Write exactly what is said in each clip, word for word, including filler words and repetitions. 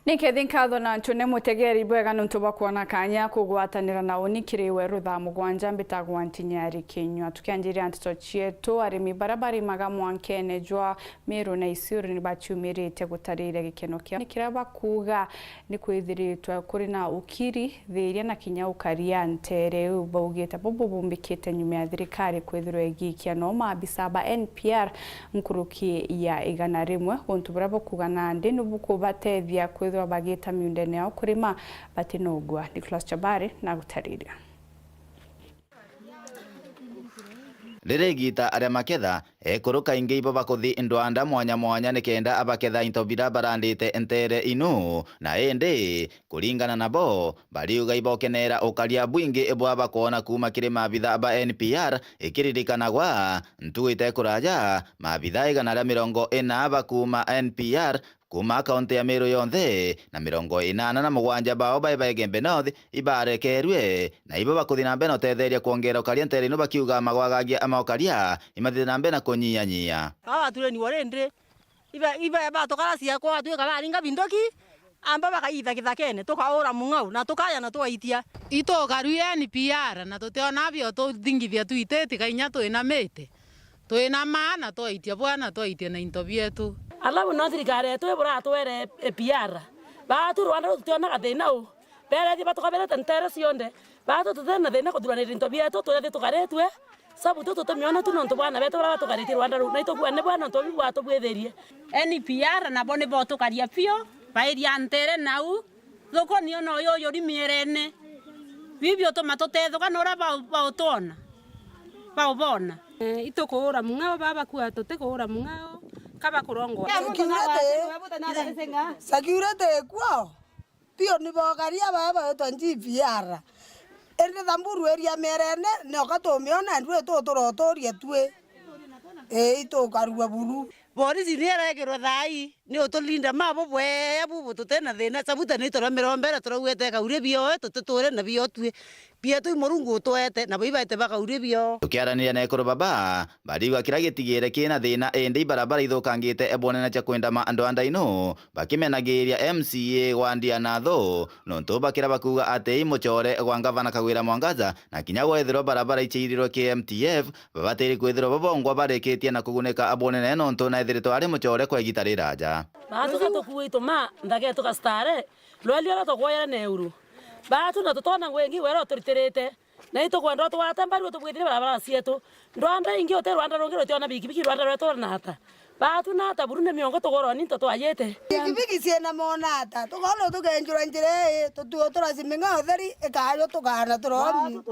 Ni kethi nkatho na ntune mutegeri bwega nontu bwa kwona kanya kugwatanira na uni kiri we ruthaa mugwanja. Mbitagwa Ntinyari Kinyua. Tukianjiria nteto cietu, arimi baria barimaga mwankene jwa Meru na Isiolo ni baciumiritie gutariria gikeno kiao ni kiria bakuuga ni kwithiritwe kuri na ukiri thiria na kinya ukaria nteere iu. Baugite bubu bumbikite nyuma ya thirikari kwithirwa igiikia no maabisa ba N P R nkuruki ya igana rimwe, untu buria bukuuga nandi ni bukubatethia kwithirwa bagita miundene yao kurima batinogua. Nicholas Chabari na gutariria. Riri igiita ria maketha, ekuru kaingi ibo bakuthi ndwanda mwanya mwanya nikenda abaketha into biria barandite nteere inu, na indi kuringana nabo, bariuga ibokenera ukaria bwingi bwa bakwona kuuma kiri maabitha ba N P R. Ikiririkanagwa, ntuku itekuraja, maabitha igana ria mirongo ina ba kuuma N P R kuuma kaunti ya Meru yonthe, na mirongo inana na mugwanja bao bai ba Igembe North ibarekerue, na ibo bakuthi na mbere na utetheria kwongera ukaria nteere ino, bakiuga magwagagia ama ukaria imathithite na mbere na kunyianyia. Baba tureni warindi, ibe, ibe batukaracia kwa twika baringa bindoki, amba bakaitha kithakene, tukaura mung'au, na tukaja na twaitia. Itukarua N P R, na tutiona bio tuthingithia twititi kainya twinamite. Twina maana twaitia bwana, twaitia na into bietu. Alafu no thirikari yetu iburatwere A P R. Baatu rwanda ruu tutionaga thina u. Berethi batukabirite ntere cionthe. Baatu tutina thina kuthuranira into bietu, twerethi tukaritue. Sabu tu tutimiona tu nontu bwana betu bara batukaritie rwanda ruu. Na itukua ni bwana nontu bibu batubwithirie. N P R nabo ni botukaria biu, bairia ntere nau. Thuku nio no yuyuri mierene. Bibi utuma tutethuka nuria bau-, bautwona. Baubona. Eh, itukuura mung'ao, baba kua tutikuura mung'ao, kaba kurongwa. Security, security ikuo. Pio ni bokaria baba baitwa G P R. Indi Thamburu area mierene, nioka tumiona, ndui tuturoturia tui. Ii, itukarua buru. Borisi ni irekirwe thaai, ni utulinda ma bubwea bubu tutina thina. Sabuta ni turia mirombera turaugite ikaure bioe, tutiture na bio tui. Bietu i Murungu utwete, nabo ibaite bakaure bio. Tukiaraniria na ekuru baba, bariuga kiria gitigire kina thina, indi ibarabara ithukangite bwonene cia kwendama andu a ndaino, bakimenagiria M C A gwa ndia na thu, nontu bakira bakuuga ati i mucore gwa ngavana Kawira Mwangaza, na kinya gwethirwa barabara iciirirwe K M T F, babatiri kwithirwa bo bongwa barikitie na kugunika bwonene nontu na ethiritwe ari mucore kwa igita riraja. Baatu ka tukuitwe ma nthaka yetu ka stare, rweli ruria tukwoyera neuru. Baatu na tutona ngwengi wera uturitirite. Na itukwenda utugwate mbaru utubwithire barabara cietu. Rwanda ingi uti rwanda rungi rutiona bikibiki rwanda rwetu runa ata? Baatu na ata buru ni miongo tugorwa ni into twayite. Bikibiki ciina mona ata? Tukoona tukenjura njira ii, tutuo turaci ming'ao theri, ikaayo tukaana turomi.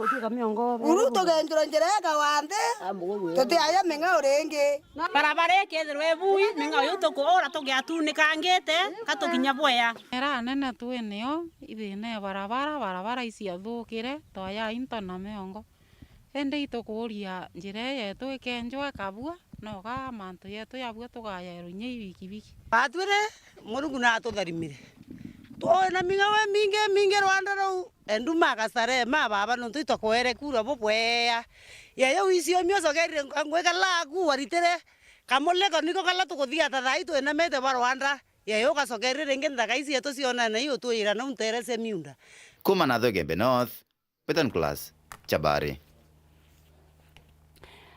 Uru tukenjura njira ikawa nthi, tutiaja ming'ao ringi. Barabara ikethirwa ibui, ming'ao iu tukuura tugiatunikangite, ka tukinya bwea. Era nene twi nio, ithina ya barabara, barabara iciathukire, twaya into na miongo. Indi itukuuria njira ii yetu ikenjwa ikabua, noka mantu yetu yabua tukayairwa inya ibikibiki. Batwire Murungu natutharimire. Twina ming'ao imingi, imingi rwanda ruu, endu ma gasare, ma baba, nontu itwakwere kuura bubwea. Yeyo wicio mio cokerire ngwikala aku waritire kamuleko niko kala tukuthiata thaai twinamite bwa rwanda. Yeyo ugacokerire ringi nthaka ici yetu cionane iu utwira nau nterece miunda. Kuuma na Thugembe North, Within class, Chabari.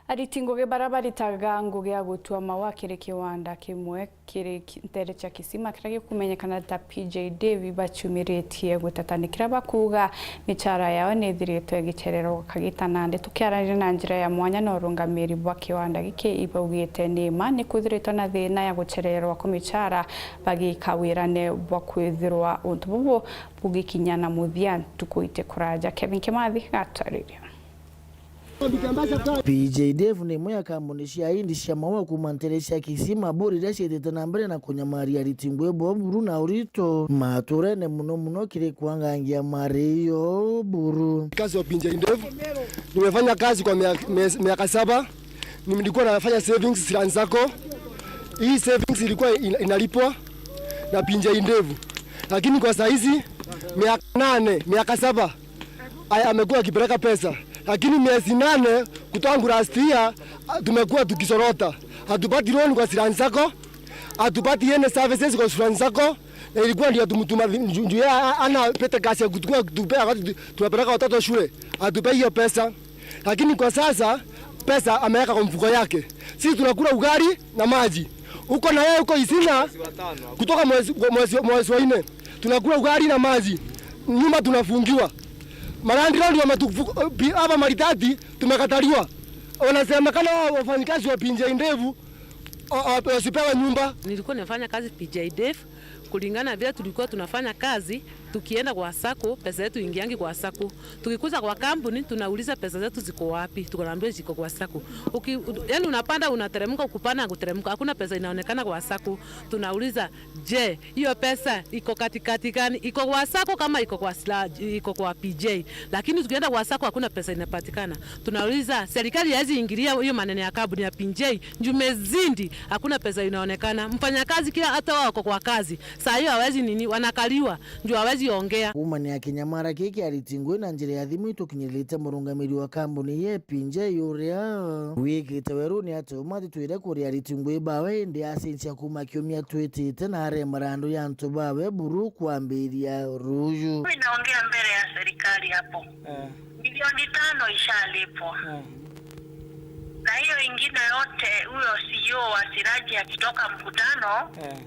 Ariti ngugi baria baritaga ngugi ya gutua maua kiri kiwanda kimwe kiri ki-, ntere cia Kisima kiria gikumenyekana ta P J Dev baciumiritie guteta ni kiria bakuuga michara yao ni ithiritwe igichererwa kagita nandi. Tukiaraniria na njira ya mwanya na urungamiri bwa kiwanda giki, ibaugite ni ma ni kwithiritwe na thina ya guchererwa kwa michara bagika wirane bwa kwithirwa untu bubu bugikinya na muthia ntuku itikuraja. Kevin Kimathi gatwariria. P J Dev ni imwe ya kambuni cia indi cia maua kuuma ntere cia Kisima Buri iria ciitite na mbere na kunyamaria ariti ngugi bo buru na urito maturene, muno muno kiri kwangangia mario buru. Kazi wa P J Dev, nimefanya kazi kwa mia-, mia-, miaka saba. Nilikuwa nafanya savings Sirani Sacco. Hii savings ilikuwa ina-, inalipwa na P J Dev. Lakini kwa saa hizi, miaka nane, miaka saba, aya, amekuwa akipeleka pesa. Lakini miezi nane kutangu last year, ah, tumekuwa tukisorota. Hatupati loan kwa Sirani Sacco, hatupati any services kwa Sirani Sacco, Ilikuwa ndio tumtuma juu, juu ya ana pete kasi ya kutukua, tupea wakati tu-, tunapeleka watoto shule, atupe hiyo pesa. Lakini kwa sasa pesa ameweka kwa mfuko yake. Sisi tunakula ugali na maji. Uko na yeye huko Isina kutoka mwezi, mwezi, mwezi wa nne. Tunakula ugali na maji. Nyumba tunafungiwa. Marandi ndio wametufu-, pi-, hapa Maritati tumekataliwa. Wanasemekana wao wafanyikazi wa P J Ndevu, o-, o-, wasipewe nyumba. Nilikuwa nafanya kazi P J Dave. Kulingana vile tulikuwa tunafanya kazi, tukienda kwa sacco, pesa yetu ingiangi kwa sacco. Tukikuja kwa kampuni, tunauliza pesa zetu ziko wapi, tunaambiwa ziko kwa sacco. Uki-, u-, yani unapanda, unateremka, ukupanda na kuteremka, hakuna pesa inaonekana kwa sacco. Tunauliza, "Je, hiyo pesa iko katikati gani? Iko kwa sacco kama iko kwa sla-, iko kwa P J?" Lakini tukienda kwa sacco, hakuna pesa inapatikana. Tunauliza, serikali haiwezi ingilia hiyo maneno ya kampuni ya P J, juu imezidi, hakuna pesa inaonekana. Mfanyakazi kila, hata wao wako kwa kazi, saa hiyo hawezi nini, wanakaliwa, juu hawezi ongea. Kuumania kinyamara kii kia ariti ngugi na njira ya thimu itukinyirite murungamiri wa kambuni ya P J uria wikite weruni ati umathitwire kuri ariti ngugi bawe, indi acenjia kuuma kiumia twitite na arema randu ya antu bawe buru kwambiria ruju. Mimi naongea mbele ya serikali hapo. Eh. Milioni tano ishalipwa. Eh. Na hiyo ingine yote, huyo C E O wa Siraji akitoka mkutano, eh,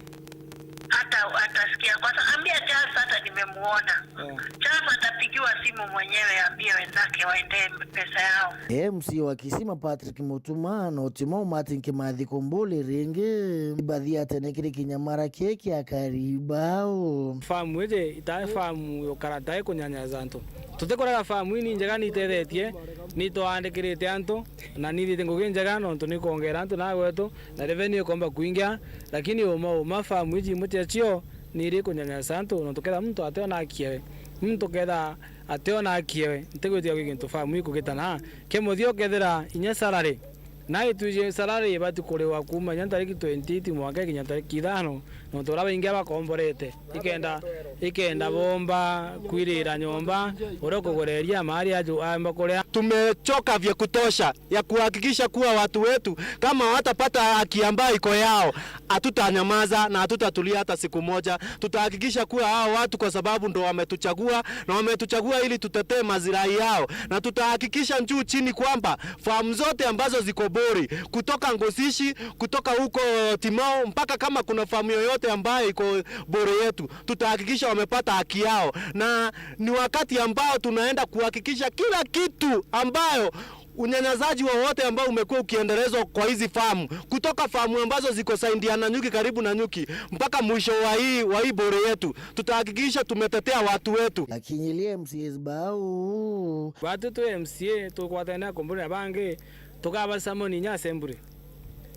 hata atasikia. Kwanza ambia Charles hata nimemuona. Eh. Charles atapigiwa simu mwenyewe, ambie wenzake waendee pesa yao. M C A wa Kisima Patrick Mutuma na Timau Martin Kimathi Kumbuli ringi ibathia tene kiri kinyamara kii kia Karibao. Famu iji itae famu yukara tae kunyanyaza antu. Tutikurega famu ii ni njega, ni itethetie, ni itwandikirite antu, na ni ithiite ngugi njega nontu ni ikwongera antu na gwetu, na revenue ikomba kwingia, lakini uma uma famu iji imwe ciacio ni iri kunyanyasa antu nontu kethira muntu ationa haki ewe, muntu kethira ationa haki ewe, ntigwitia gwi gintu famu ikugitana. Kia muthia ukethira inya salary, na itwiji salary ibati kuriwa kuuma inya ntariki twenty-eight mwanka ikinya ntariki ithano, nontu uria baingi bakomborete, ikenda, ikenda bomba kwirira nyomba, uria ukugureria mari aju aemba kuria. Tumechoka vya kutosha ya kuhakikisha kuwa watu wetu kama hawatapata haki ambayo iko yao, hatutanyamaza na hatutatulia hata siku moja. Tutahakikisha kuwa hao watu, kwa sababu ndo wametuchagua, na wametuchagua ili tutetee maslahi yao, na tutahakikisha juu chini kwamba farm zote ambazo ziko Bori, kutoka Ngosishi, kutoka huko Timau, mpaka kama kuna farm yoyote ambayo iko Bori yetu, tutahakikisha wamepata haki yao, na ni wakati ambao tunaenda kuhakikisha kila kitu ambayo unyanyasaji wowote ambao umekuwa ukiendelezwa kwa hizi farm, kutoka farm ambazo ziko saidia Nanyuki, karibu Nanyuki, mpaka mwisho wa hii, wa hii Bori yetu, tutahakikisha tumetetea watu wetu. Akinyilie M C As bau. Batu twi M C A tukwatene na kumbuni na bangi, tukabacamoni inya assembly.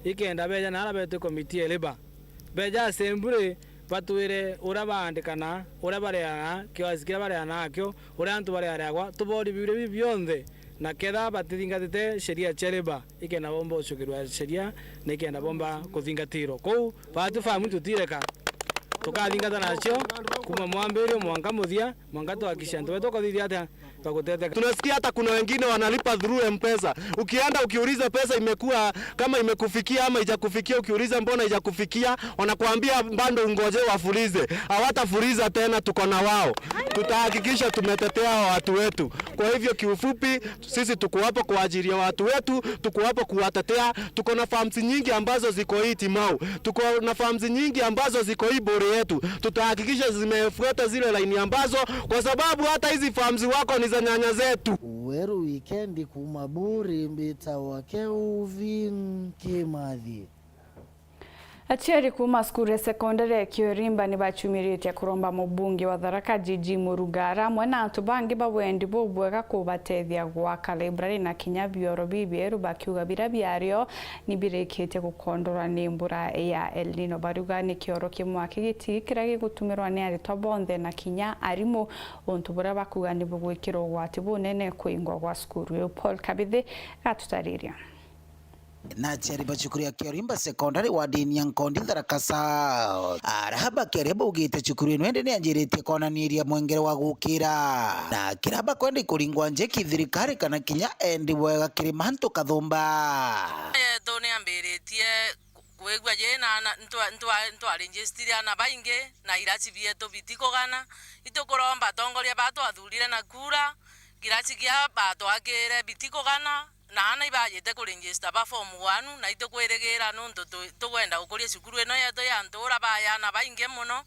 Ikenda beja na ara betwe committee ya labour. Beja assembly, batwire uria baandikana, uria bareana, kiwasi kiria bareana nakio, uria antu bareareagwa, tubori biuria biu bionthe, na ketha batithingatite sheria cia labour, ikenda bomba gucukirwa sheria, na ikenda bomba kuthingatirwa. Kou, batu famu tutireka. Tukathingata nacio, kuma mwambirio mwanka muthia, mwanka tuhakikishe antu betu bakuthithia atia? Bakutetheka. Tunasikia hata kuna wengine wanalipa through M-Pesa. Ukienda ukiuliza pesa imekuwa, kama imekufikia ama ijakufikia, ukiuliza mbona ijakufikia, wanakuambia bado ungoje wafulize. Hawatafuliza tena, tuko na wao. Tutahakikisha tumetetea hawa watu wetu. Kwa hivyo kiufupi, sisi tuko hapo kwa ajili ya watu wetu, tuko hapo kuwatetea. Tuko na farms nyingi ambazo ziko hii Timau. Tuko na farms nyingi ambazo ziko hii Bori yetu. Tutahakikisha zimefuata zile laini ambazo, kwa sababu hata hizi farms wako ni za nyanya zetu. Weru wikendi kuma Bori, mbitawa Kelvin Kimathi. Aciari kuuma cukuru ya sekondari ya Kiorimba ni bacumiritie kuromba mubunge wa Tharaka Jiji Murugara amwe na antu bangi ba wendi bubwega kubatethia gwaka library na kinya bioro bibieru, bakiuga biria biario ni birikitie gukondorwa ni mbura ya El Nino. Bariuga ni kioro kimwe kigiti kiria gigutumirwa ni aritwa bonthe na kinya arimu, untu buria bakuuga ni bugwikira ugwati bunene kuingwa gwa cukuru iu. Paul Kabithi gatutariria. Na aciari ba cukuru ya Kiorimba Secondary wardini ya Nkondi Tharaka South, araha bakiaria baugite cukuru ino indi nianjiritie konaniria mwengere wa gukira, na kira bakwenda ikuringwa njeki thirikari kana kinya endi bwega kiri mantu kathumba. Yetu niambiritie ku-, Wigua ji na, na ntwa-, ntwa-, ntwaregistirie ana baingi na iraci bietu bitikugana. Itukuromba atongoria ba twathurire na kura, kiraci kia batwakire bitikugana, na ana ibajite kuregister ba form one, na itukwirigira nuntu tu-, tukwenda gukuria cukuru ino yetu ya ntura, baya ana baingi mono,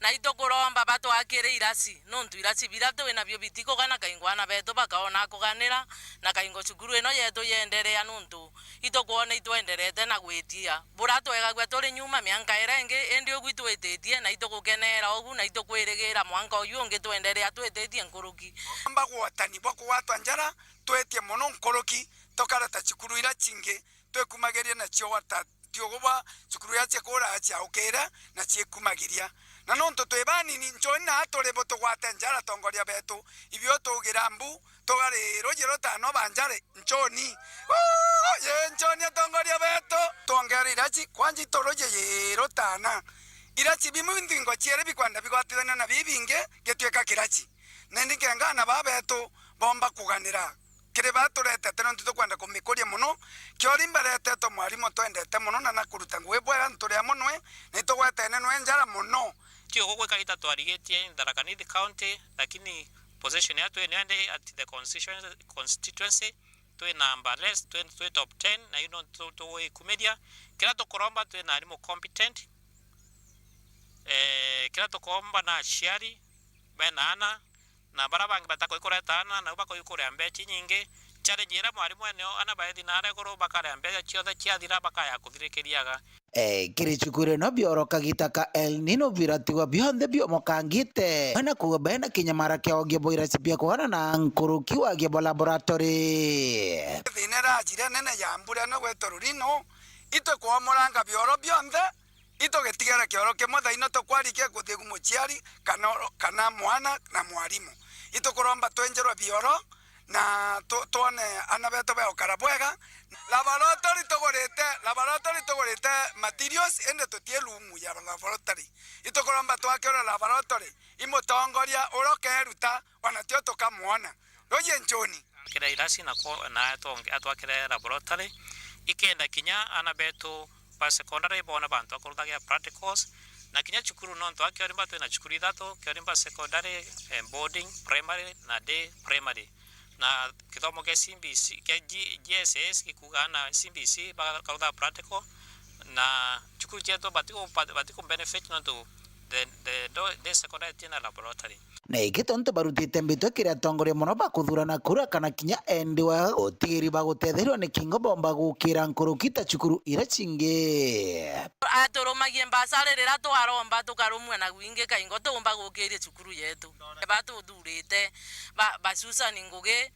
na itukuromba batwakire iraci, nuntu iraci biria twi nabio bitikugana, kaingo ana betu bakaona kuganira, na kaingo cukuru ino yetu yenderea, nuntu itukwona itwenderete na gwitia. Bura twegagua turi nyuma mianka iria ingi, indi ugu itwititie, na itugukeneera ugu, na itukwirigira mwanka uyu ungi twenderea twititie nkuruki. Amba gwatani bwa kugwatwa njara, twitie mono nkuruki, tukareta cukuru iria cingi, twikumagiria nacio gwata tiugu bwa cukuru iria cia kuraa ciaukire na ciikumagiria. Na nuntu twi banini, njoni na turi bo tugwate njara atongoria betu, ibio tugira mbu, tugari ruji rutano ba njari, njoni. Uu, ye njoni atongoria betu. Twongere iraci, kwanja ituruji yi rutana. Iraci bimwe nthingo ciiri bikwenda bigwatithania na bibingi gituika kiraci. Na indi nkenga ana baa betu bomba kuganira kiri baa turetete, nontu tukwenda kumikuria mono. Kiorimba retetwe mwarimu twendete mono na nakuruta ngugi bwega, nturi amwe nwe, na itugwetene nwe njara mono. Ti ugu gwika ita twarigitie in Tharaka Nithi County, lakini position yetu ino indi at the constituency, constituency, twi number less, twi, twi top ten, na ino tu-, tuguikumiria. Kiria tukuromba twi na arimu competent, eh, kiria tukuromba na aciari bena ana, na baria bangi batakuikureta ana, nau bakuikuria mbeca inyingi. Challenge iria mwarimu eneo, ana baethi na aria iguru, bakaria mbeca cionthe ciathira, bakaya kuthirikiriaga. Eh, kiri cukuru ino bioro kagita ka El Nino biratigwa bionthe biomokangite. Bana kuuga bena kinyamara kia ogia bwa iraci bia kugana na nkuruki wa ogia bwa laboratory. Thina irajire nene ya mbura ino gwetwa rurino, itwe kwomoranga bioro bionthe, itugitigara kioro kimwe thaino tukwarikia kuthigu muciari kana, kana mwana na mwarimu. Itukuromba twenjerwe bioro na tu-, twone ana betu beukara bwega. Laboratory tugurite, laboratory tugurite materials, indi tutie room ya laboratory. Itukuromba twakirwe laboratory, i mutongoria uria ukeruta, ona tio tukamwona. Roger Njoni. Twakire irasi na ko-, na atwonge-, atwakire laboratory, ikenda kinya ana betu ba secondary boona bantu a kuruthagia practicals, na kinya cukuru, nontu a Kiorimba twina cukuru ithatu, Kiorimba Secondary, eh, Boarding, Primary na Day Primary. Na kithomo kia C B C, kia G-, G S S gikuuga na C B C bakarutha practical, na cukuru cietu batiku-, batiku benefit nontu the, the do-, day secondary tina laboratory. Na iki tontu barutite mbitwa kiri atongoria mono ba kuthurana kura kana kinya endi wega gutigiri bagutethirwa ni kingo bomba gukira nkuruki ta cukuru iria cingi. Aturumagie mbacari riria twaromba tukarumua na gwingi kaingo tuumba gukiria cukuru yetu. Batuthurite, ba-, ba Susan Ngugi,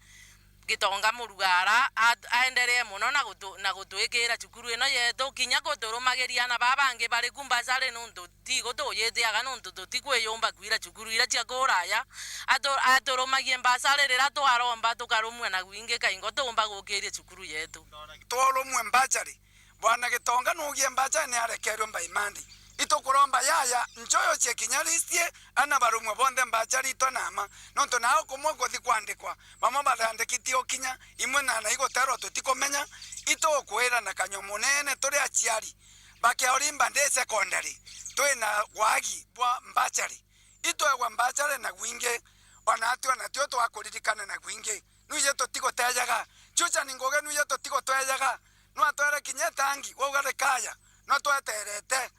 Gitonga Murugara, a-, aenderee mono na gutu-, na gutwikira cukuru ino yetu, kinya guturumagiria ana baa bangi bari ku mbacari nuntu ti gutuyitiaga nuntu tutikwiyumba kwira cukuru iria cia kuraya. Atu-, aturumagie mbacari riria twaromba tukarumua na gwingi kaingo tuumba gukiria cukuru yetu. Twarumue mbacari, Bwana Gitonga nuugie mbacari ni arekerue by Monday. Itukuromba yaya, njoyo cia kinya list ye, ana barumue bonthe mbacari itwa na ama. Nontu nao kumwe kuthi kwandikwa, bamwe baraandikitie ukinya, imwe na, na iguterwa tutikumenya. Itukwira na kanyua munene turi aciari ba Kiorimba Day Secondary, twina wagi bwa mbacari. Itwegwa mbacare na gwingi, ona atwi ona tio twakuririkana na gwingi. Nwije tutigutejaga. Chucha ni ngugi nwije tutigutwejaga. Nwatwere kinya etangi, wauga rikaya, no tweterete.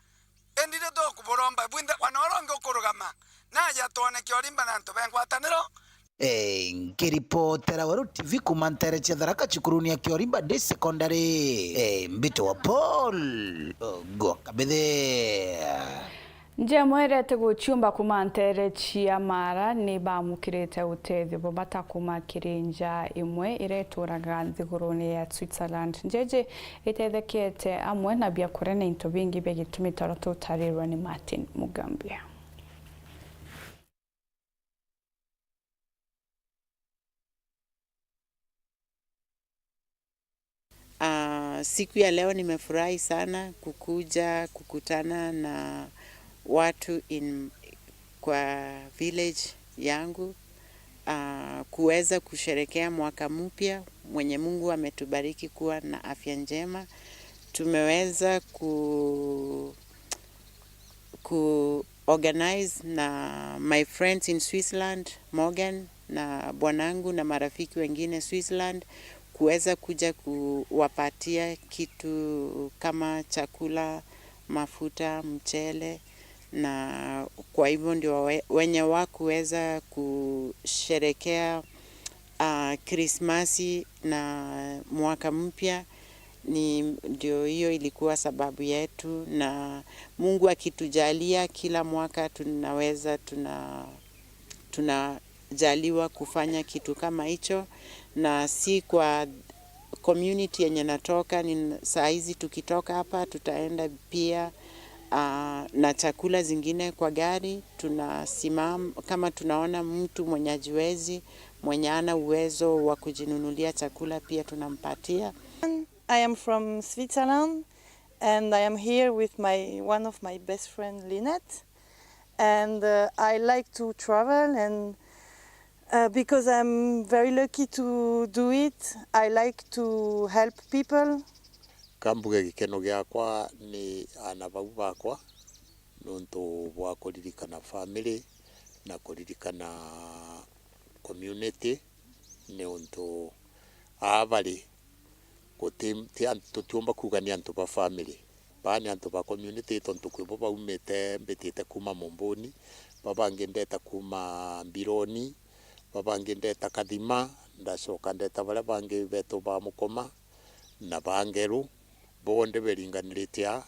Indi ri tukuburomba bwinthe, ona uria ungi ukurugama, naja twone Kiorimba na antu be ngwataniro. Eh, nkiripotera Weru T V kuma ntere cia Tharaka, cukuruni ya Kiorimba Day Secondary. Eh, mbitwa Paul Ogwakabithe. Nja imwe irete guciumba kuma ntere cia Mara ni baamukirite utethio bwa bata kuma kiri nja imwe iria ituraga nthigurune ya Switzerland. Nja iji itethekete amwe na biakuria na into bingi bia gitumi, ta uria tutarirwa ni Martin Mugambia. Ah, siku ya leo nimefurahi sana kukuja kukutana na watu in, kwa village yangu, ah, kuweza kusherekea mwaka mpya mwenye Mungu ametubariki kuwa na afya njema. Tumeweza ku-, ku-organize na my friends in Switzerland, Morgan na bwanangu na marafiki wengine Switzerland, kuweza kuja kuwapatia kitu kama chakula, mafuta, mchele, na kwa hivyo ndio we-, wenye wakuweza kusherekea, ah, Krismasi na mwaka mpya. Ni, ndio hiyo ilikuwa sababu yetu, na Mungu akitujalia, kila mwaka tunaweza, tuna-, tunajaliwa kufanya kitu kama hicho, na si kwa community yenye natoka. Ni saa hizi tukitoka hapa, tutaenda pia, ah, na chakula zingine kwa gari. Tunasimam-, kama tunaona mtu mwenye hajiwezi, mwenye hana uwezo wa kujinunulia chakula, pia tunampatia. I am from Switzerland and I am here with my, one of my best friend, Lynette. And, uh, I like to travel and, uh, because I'm very lucky to do it, I like to help people. Kambuge gikeno giakwa ni ana bau bakwa nontu bwa kuririkana family na kuririkana community, niuntu aa bari guti, ti an-, tutiumba kuuga ni antu ba family. Baa ni antu ba community, tontu kwi bo baumite, mbitite kuuma Mumbuni, babangi ndeta kuuma Mbironi, babangi ndeta Kathima, ndacoka ndeta baria bangi betu ba Mukoma na ba Ngeru, bonthe beringanirite aa.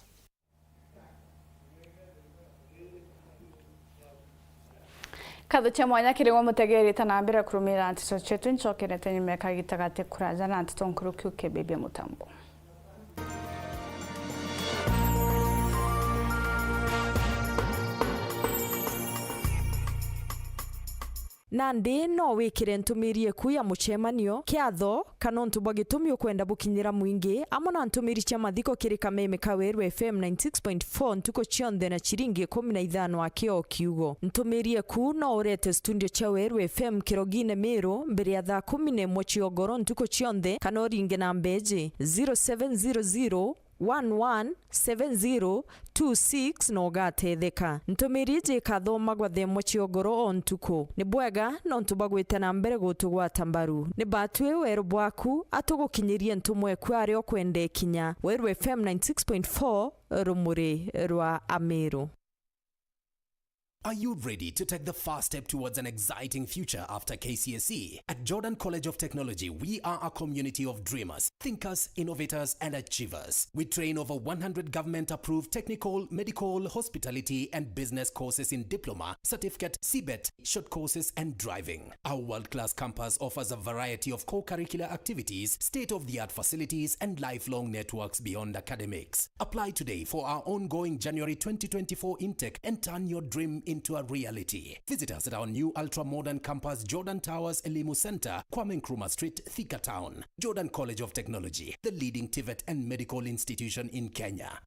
Nkatho cia mwanya kiri gwe mutegeeri ta na mbere kurumira nteto cietu, ncokerete nyuma ya kagita gati kuraja na nteto nkuruki ukibibia mutambo. Nandi no wikire ntumiri eku ya mucemanio, kiatho, kana untu bwa gitumi ukwenda bukinyira mwingi, amwe na ntumiri cia mathiko kiri kameme ka Weru F M ninety six point four ntuku cionthe na ciringi ikumi na ithano aki o kiugo. Ntumiri eku no urete studio cia Weru F M Kirogine Miru mbere ya thaa kumi na imwe cia ugoro ntuku cionthe, kana uringe namba iji, zero seven zero zero, one one seven zero two six na ugatetheka. Ntumiri iji ikathomagwa thaa imwe cia ugoro o ntuku. Ni bwega nontu bwa gwita na mbere gutugwata mbaru. Ni batwi weru bwaku, atugukinyirie ntumwa eku aria ukwenda ikinya. Weru F M ninety six point four, rumuri rwa Amiru. Are you ready to take the first step towards an exciting future after K C S E? At Jordan College of Technology, we are a community of dreamers, thinkers, innovators, and achievers. We train over one hundred government-approved technical, medical, hospitality, and business courses in diploma, certificate, C bet, short courses, and driving. Our world-class campus offers a variety of co-curricular activities, state-of-the-art facilities, and lifelong networks beyond academics. Apply today for our ongoing January twenty twenty-four intake and turn your dream into a reality. Visit us at our new ultra-modern campus, Jordan Towers Elimu Center, Kwame Nkrumah Street, Thika Town. Jordan College of Technology, the leading TVET and medical institution in Kenya.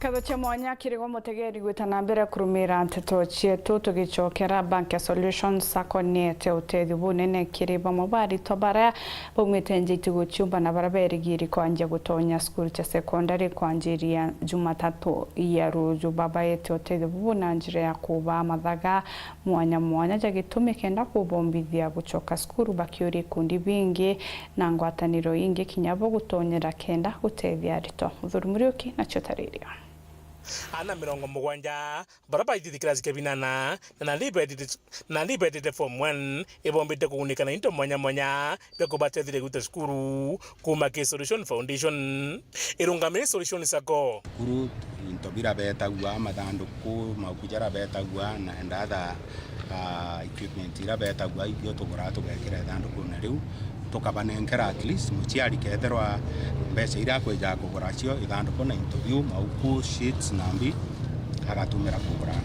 Nkatho cia mwanya kiri gwe mutegeeri gwita na mbere kurumira nteto cietu. Tugicokera, Bank ya Solutions Sacco niete utethio bunene kiri bamwe ba aritwa baria baumite nja itigu ciumba na baria berigiri kwanjia gutonya cukuru cia sekondari kwanjiria Jumatatu ya ruju. Babaete utethio bubu na njira ya kubaa mathaga mwanya mwanya ja gitumi kenda kubombithia gucoka cukuru bakiuria ikundi bingi na ngwataniro ingi kinya bo gutonyera kenda gutethia aritwa. Muthuri Muriuki nacio tariria. Aana mirongo mugwanja baria baithitie kirasi kia binana na nandi beetite, nandi beetite form one, ibombite kugunika na into mwanya mwanya bia kubateethia gwita cukuru kuuma ki Solution Foundation irungamire Solution Sacco. Cukuru, into bira beetagua, mathanduku, mauku jaria beetagua, na and other, ah, equipment iria beetagua, ibio tuguraa tugekira ithandukune riu, tukabanenkera at least muciari kethirwa mbeca iria akwijaga kugura cio, ithanduku na into biu, mauku, sheets na mbi, agatumira kugura,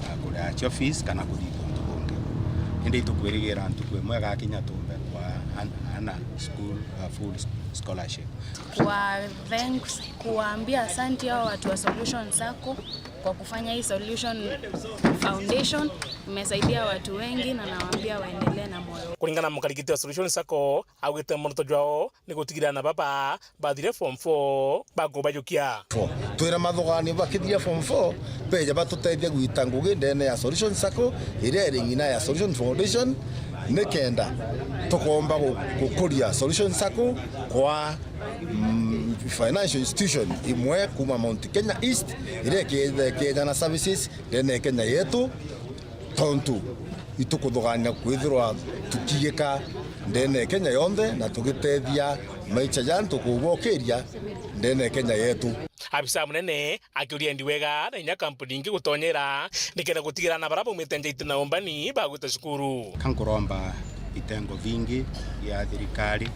ah, kuria cio fees kana kuthithia untu bungi. Indi itukwirigira ntuku imwe igakinya tumbe kwa an-, ana school, ah, full scholarship. Kwa thanks, kuwaambia asante hao watu wa Solution Sacco kwa kufanya hii Solution Foundation. Imesaidia watu wengi na nawaambia waendelee na moyo. Kuringana na mukarikiti wa Solution Sacco, augite muoroto jwao ni gutigira aana baba bathire form four bakubajukia. Four. Twira mathugaani bakithiria form four, beja batutethia gwita ngugi ndene ya Solution Sacco, iria iri ng'ina ya Solution Foundation, nikenda tukomba gu-, gukuria Solution Sacco kwa, mm, financial institution imwe kuuma Mount Kenya East, iria ikeja-, ikeja na services ndene ya Kenya yetu, tontu itukuthugania kwithirwa tukiigika ndene ya Kenya yonthe na tugitethia maicha ja antu kubokiria ndene ya Kenya yetu. Abisa munene akiuria endi wega na inya kampuni ingi gutonyera nikenda gutigira aana baria baumite nja iti na umbani bagwita cukuru. Ka nkuromba itengo bingi bia thirikari,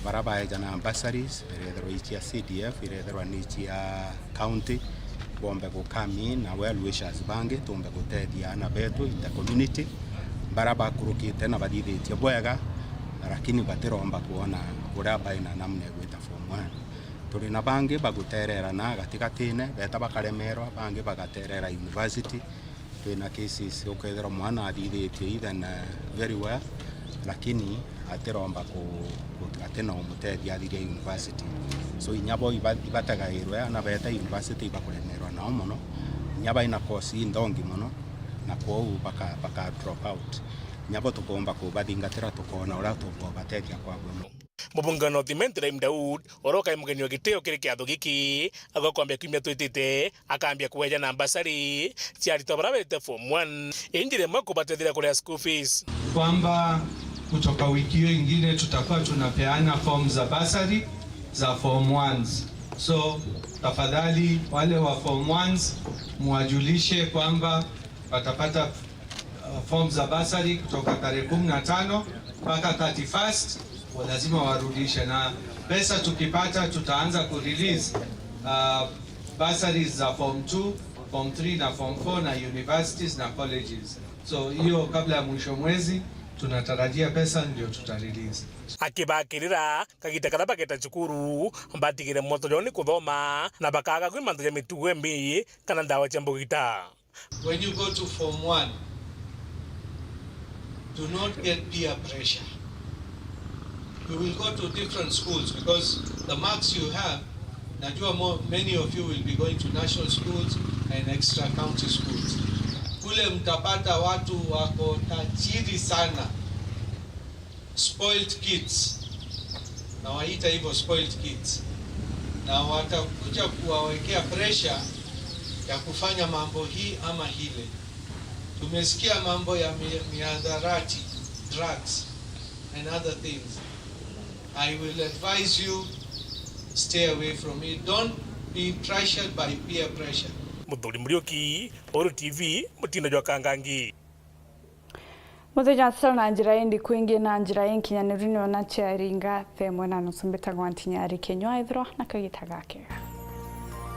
baria baeja na bursaries, irethirwa i cia C D F, irethirwa ni cia county, bombe gu come in na well wishers bangi, tumbe gutethia aana betu in the community, baria bakurukite na bathithitie bwega, lakini batiromba kwona uria baina namna ya gwita form one. Turi na bangi baguterera na gatigatine, beta bakaremerwa, bangi bagaterera university. Twina cases ukethirwa mwana athithitie even, eh, very well, lakini atiromba ku-, ku-, atina umutethia athiria university. So inya bo iba-, ibategairwe, ana beta university ibakuremerwa nao mono, inya baina course inthongi mono, na kwou baka, baka drop out. Inya bo tukomba kubathingatira, tukona uria tukubatethia kwa bwemo. Mubunge wa North Imenti Rahim Daud, uria ukai mugeni wa gitio kiri kiatho giki, agokombia kiumia twitite, akambia kueja na mbasari cia aritwa baria berite form one, injira imwe kubatethia kuria school fees. Kwamba kutoka wiki hiyo ingine tutakuwa tunapeana form za bursary za form ones. So, tafadhali wale wa form ones muwajulishe kwamba watapata uh, forms za bursary kutoka tarehe kumi na tano mpaka thirty-first, wa lazima warudishe, na pesa tukipata tutaanza ku release uh, bursaries za form two, form three na form four na universities na colleges. So hiyo kabla ya mwisho mwezi tunatarajia pesa ndio tuta release. Akibakirira kagita karia bageta cukuru, batigire mwoto jwao ni kuthoma na bakaga kwi mantu ja mitugo imbi kana ndawa cia mbugita. When you go to form one, do not get peer pressure. You will go to different schools because the marks you have, najua mo-, many of you will be going to national schools and extra county schools. Kule mtapata watu wako tajiri sana, spoiled kids, nawaita hivyo, spoiled kids, na watakuja kuwawekea pressure ya kufanya mambo hii ama hile. Tumesikia mambo ya mi-, mihadarati, drugs and other things. I will advise you, stay away from it. Don't be pressured by peer pressure. Muthuri Muriuki, Uru T V, mutindo jwa Kangangi. Muthenya wa Saturday na njira indi kwingi na njira inkinyaniru ni ona ciaringa thaa imwe na nusu. Mbitagwa Ntinyari Kinyua, ithirwa na kagita gakega.